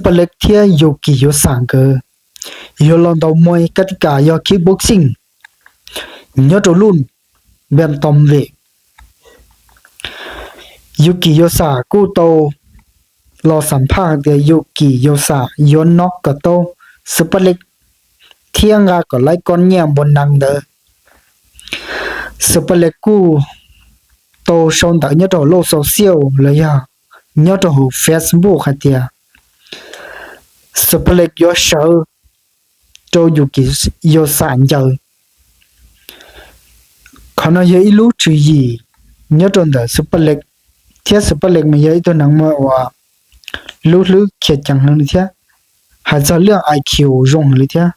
Paj Lej thiab Yuki Yusa nkawd yuav los ntaus moj kab tis kas yog kickboxing nyob rau lub Bantamweight. Yuki Yusa kuj tau los xam phaj tias Yuki Yusa yuav knock kom tau Xwm Paj Lej thiab nqa kom lawv koj nyiaj npua nees ntawd. Xwm Paj Lej kuj tau sau ntawv nyob rau hauv lub social los yog nyob rau hauv Facebook hais tias Xwm Paj Lej yuav sawv rau Yuki Yusa ncaws. Qhov no yog ib lub tswv yim nyob rau ntawm Xwm Paj Lej, thiab Xwm Paj Lej mas yog ib tug neeg moj uas lub hlwb khiav ceev heev li thiab hais txog lub I Q zoo heev li thiab.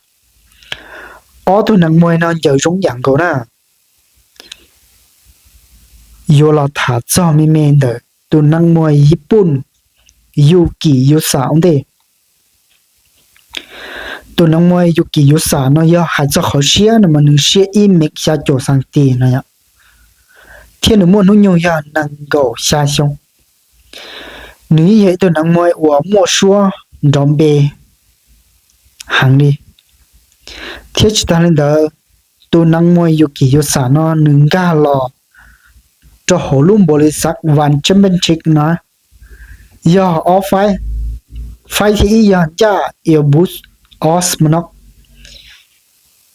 Ob tug neeg moj no ncaws zoo yam nkaus na. Yuav los tham txog me me ntawm tus neeg moj Yiv Pooj Yuki Yusa ua ntej. Tus neeg moj Yuki Yusa no yog hais txog qhov siab no mas nws siab ib mev xya caum xas tis no yom, thiab nws muaj hnub nyoog yog nees nkaum xya xyoo. Nws yog ib tug neeg moj uas muaj suab nrov npe heev li, thiab tsis tas li ntawd, tus neeg moj Yuki Yusa no nws nkag los rau hauv lub npaus li xav One Championship no yog ob faib. Faib thib ib yog ncaj Irbut Osmanov.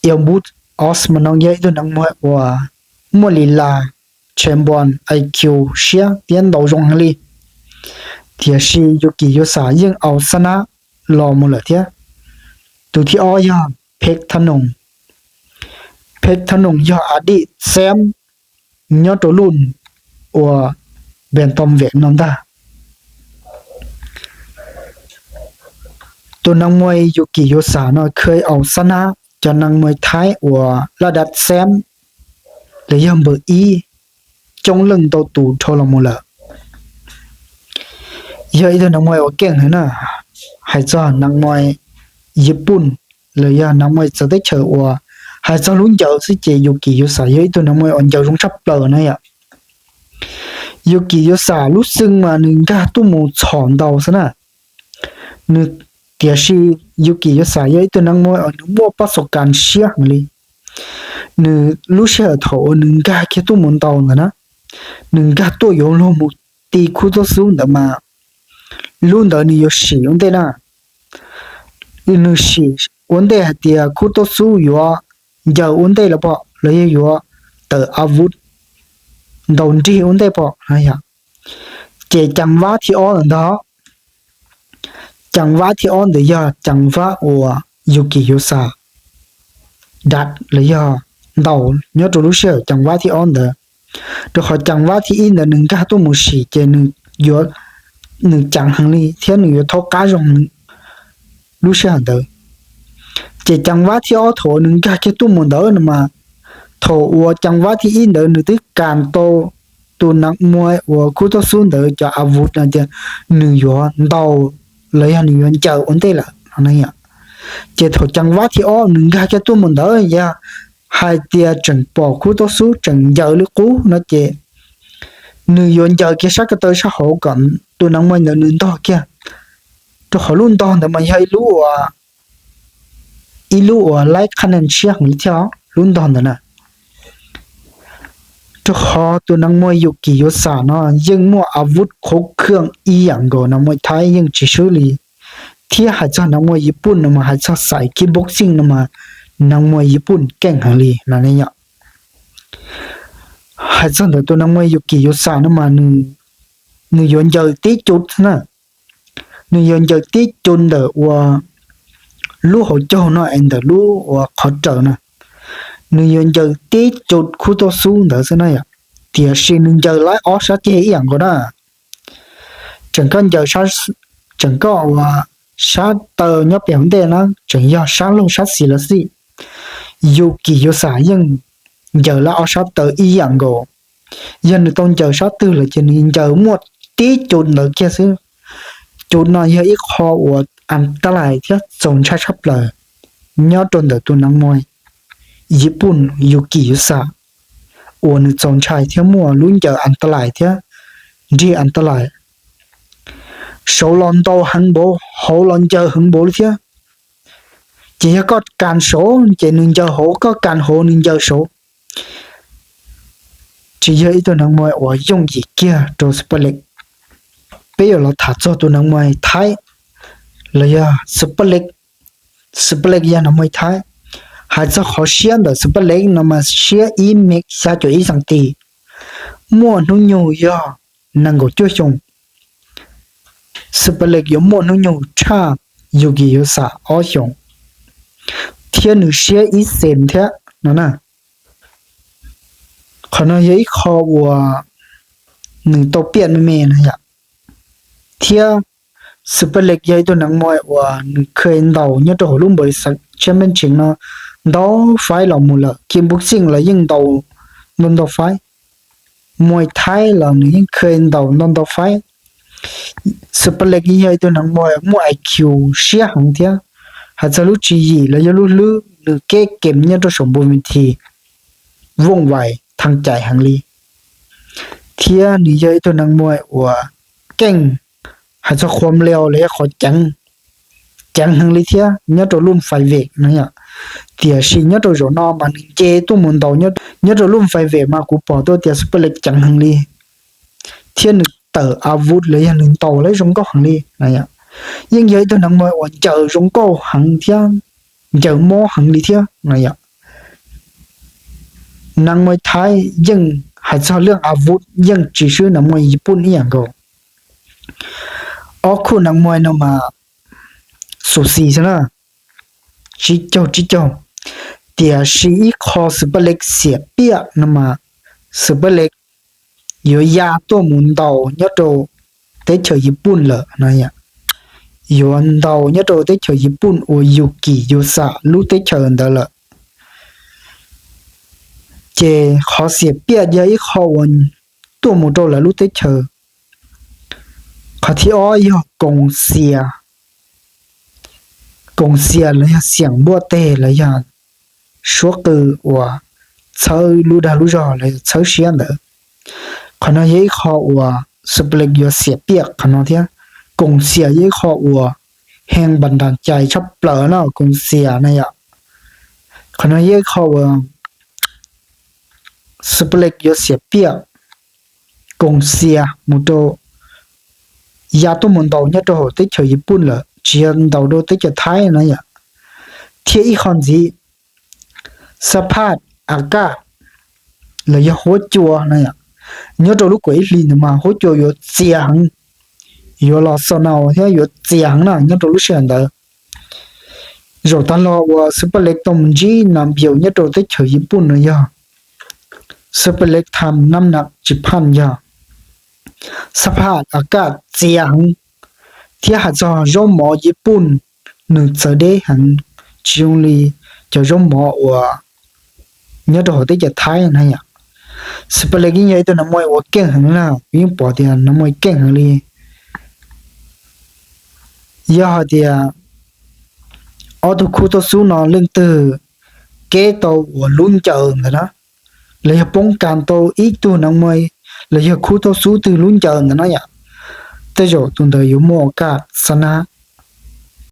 Irbut Osmanov yog ib tug neeg moj uas muaj li las tshee npoo I Q siab thiab ntaus zoo heev li. Tiam sis Yuki Yusa yeej aus xab nab los mus lawm thiab. Tus thib ob yog Phek Tha Noos. Phek Tha Noos yog a dij xeeb nyob rau lub uas Bantamweight no ntag. Tus neeg moj Yuki Yusa no khawj aus xab nab cov neeg moj Thaib uas laj dab xeeb los yog npawm ib coob leej ntau tus dhau los mus lawm. Yog ib tug neeg moj uas keej heev na. Hais txog neeg moj Yiv Pooj los yog neeg moj txawv teb chaws uas hais txog lub ncaws xwb ces Yuki Yusa yog ib tug neeg moj uas ncaws zoo tshaj plaws na yom. Yuki Yusa lub xwb mas nws nkag tuaj mus txhom ntaus xwb na. Nws, tiam sis Yuki Yusa yog ib tug neeg moj uas nws muaj pab xo kas siab heev li. Nws lub sij hawm thaum uas nws nkag kiag tuaj mus ntaus ntawd na, nws nkag tuaj yuav luag mus ti khub tub xub ntawd mas lub ntawd nws yuav sim ua ntej na. Nws sim ua ntej hais tias khub tub xub yuav ncaws ua ntej los pom los yog yuav tawm a vub ntaus nrig ua ntej pom no yom. Ces ceev vab thib ob ntawd ntag. Ceev vab thib ob ntawd yog ceev vab uas Yuki Yusa dam los yog ntaus nyob rau lub sij hawm ceev vab thib ob ntawd. Rau qhov ceev vab thib ib ntawd nws nkag tuaj mus sim ces nws ceev heev li thiab nws yuav thaub qab zoo lub sij hawm ntawd. Ces ceev vab thib ob thaum uas nws nkag kiag tuaj mus ntawd no mas, thaum uas ceev vab thib ib ntawd nws twb kas tau tus neeg moj uas khub tub xub ntawd cov a vub no tias nws yuav ntaus los yog nws yuav ncaws ua ntej lawm no. Ces thaum ceev vab thib ob nws nkag kiag tuaj mus ntawd yog hais tias tseem pom khub tub xub tseem ncaws li qub no ces nws yuav ncaws kiag sab ko taw sab hauv kom tus neeg moj ntawd nws ntog kiag. Rau qhov lub ntog ntawd mas yog ib lub uas, ib lub uas laib qhab nees siab heev li thiab lub ntog ntawd na. Rau qhov tus neeg moj Yuki Yusa no yeej muaj a vub qhuv khwj ib yam nkaus neeg moj Thaib yeej tsis swb li, thiab hais txog neeg moj Yiv Pooj no mas hais txog xaiv kickboxing no mas neeg moj Yiv Pooj keej heev li no ne yom. Hais txog ntawm tus neeg moj Yuki Yusa no mas nws yuav ncaws tib cu na. Nws yuav ncaws tib cu ntawm uas lub hauv caug no es ntawm lub uas qhov raws na. Nws yuav ncaws tib cu khub tub xub ntawd xwb na yom. Tiam sis nws ncaws laib ob sab ceg ib yam nkaus na. Tseem koj ncaws, tseem koj uas sab taw nyob pem hauv ntej na tseem yog sab laug sab xis lawm xwb. Yuki Yusa yeej ncaws laib ob sab taw ib yam nkaus. Yog nws tau ncaws sab twg lawm ces nws ncaws muaj tib cu ntawd kiag xwb. Cu no yog ib qho uas antalais thiab txaus ntshai tshaj plaws nyob rau ntawm tus neeg moj Yiv Pooj Yuki Yusa uas nws txaus ntshai thiab muaj lub ncaws antalais thiab nrig antalais. Sauv los ntau heev npaum hauv los ncaws heev npaum li thiab. Ces yog koj kas saud ces nws ncaws hauv, koj kas hauv nws ncaws saud. Tsis yog ib tug neeg mos uas yooj yim kiag rau Xplex. Peb yuav los tham txog tus neeg mos Thaib los yog Xplex. Xplex yog neeg mos Thaib. Hais txog qhov siab ntawm Xplex no mas siab ib mev xya caum ib xees tis, muaj hnub nyoog yog nees nkaum cuaj xyoo. Xplex yuav muaj hnub nyoog tshaj Yuki Yusa ob xyoos, thiab nws siab ib xees thiab no na. Qhov no yog ib qho uas nws tau piaj me me na yom. Thiab Xplex yog ib tug neeg mos uas nws kha ntaus nyob rau hauv lub npaus li xeem championship no ntau faib los mus lawm, kickboxing los yeej ntaus ntau ntau faib, Muay Thai los nws yeej kha ntaus ntau ntau faib. Xplex yog ib tug neeg mos muaj I Q siab heev thiab hais txog lub tswv yim los yog lub hlwb nws kev kem nyob rau saum npoo vis this vooj vais thaj cais heev li. Thiab nws yog ib tug neeg mos uas keej hais txog qhuam leo los yog qhov ceev, ceev heev li thiab nyob rau lub faiv vem no yom. Tiam sis nyob rau zaum no mas nws nce tuaj mus ntaus nyob rau lub faiv vem mas kuv pom tau tias Xplex ceev heev li, thiab nws tawm a vut los yog nws ntaus lawv zoo nkauj heev li. Yeej yog ib tug neeg mos uas ncaws zoo nkauj heev thiab ncaws mob heev li thiab no yom. Neeg Muay Thai yeej hais txog leej a vut yeej tsis swb neeg mos Yiv Pooj ib yam nkaus. Ob khub neeg mos no mas xu xis xwb na, tsib caug tsib caug. Tiam sis ib qho Xplex xiam piaj no mas Xplex yuav ya tuaj mus ntaus nyob rau teb chaws Yiv Pooj lawm no yom. Yuav ntaus nyob rau teb chaws Yiv Pooj uas Yuki Yusa lub teb chaws ntawd lawm. Ces qhov xiam piaj yog ib qho uas tuaj mus rau lawv lub teb chaws. Qhov thib ob yog koos xias, koos xias los yog xiam npuaj teg los yog suab qw uas txhawb lub dag lub zog los yog txhawb siab ntawd. Qhov no yog ib qho uas Xplex yuav xiam piaj qhov no thiab. Koos xias yog ib qho uas hee npas nras cai tshaj plaws no, koos xias na yom. Qhov no yog ib qho uas Xplex yuav xiam piaj, koos xias mus rau ya tuaj mus ntaus nyob rau hauv teb chaws Yiv Pooj lawm, tsis yog ntaus rau teb chaws Thaib no yom. Thiab ib qho ntxiv, xab phaj a kaj los yog huab cua no yom. Nyob rau lub kaum ib hlis ntawd mas huab cua yuav txias heev, yuav los xo nau thiab yuav txias heev na nyob rau lub sij hawm ntawd. Zaum tag los uas Xplex tau mus ntsib nas npias nyob rau teb chaws Yiv Pooj no yog Xplex tham nam nam tsis phaj yog xab phaj a kaj txias heev, thiab hais txog zaub mov Yiv Pooj nws txawv deb heev, tsis zoo li cov zaub mov uas nyob rau hauv teb chaws Thaib na yom. Xplex yeej yog ib tug nas mos uas keej heev na, kuv yeej pom tias nas mos keej heev li. Yog hais tias ob tug khub tauj xub no leej twg keb tau uas lub ncaws ntawd na, los yog poob kas tau ib tug nas mos los yog khub tauj xub twg lub ncaws ntawd na yom, tej zaum tus ntawd yuav muaj kas xab na.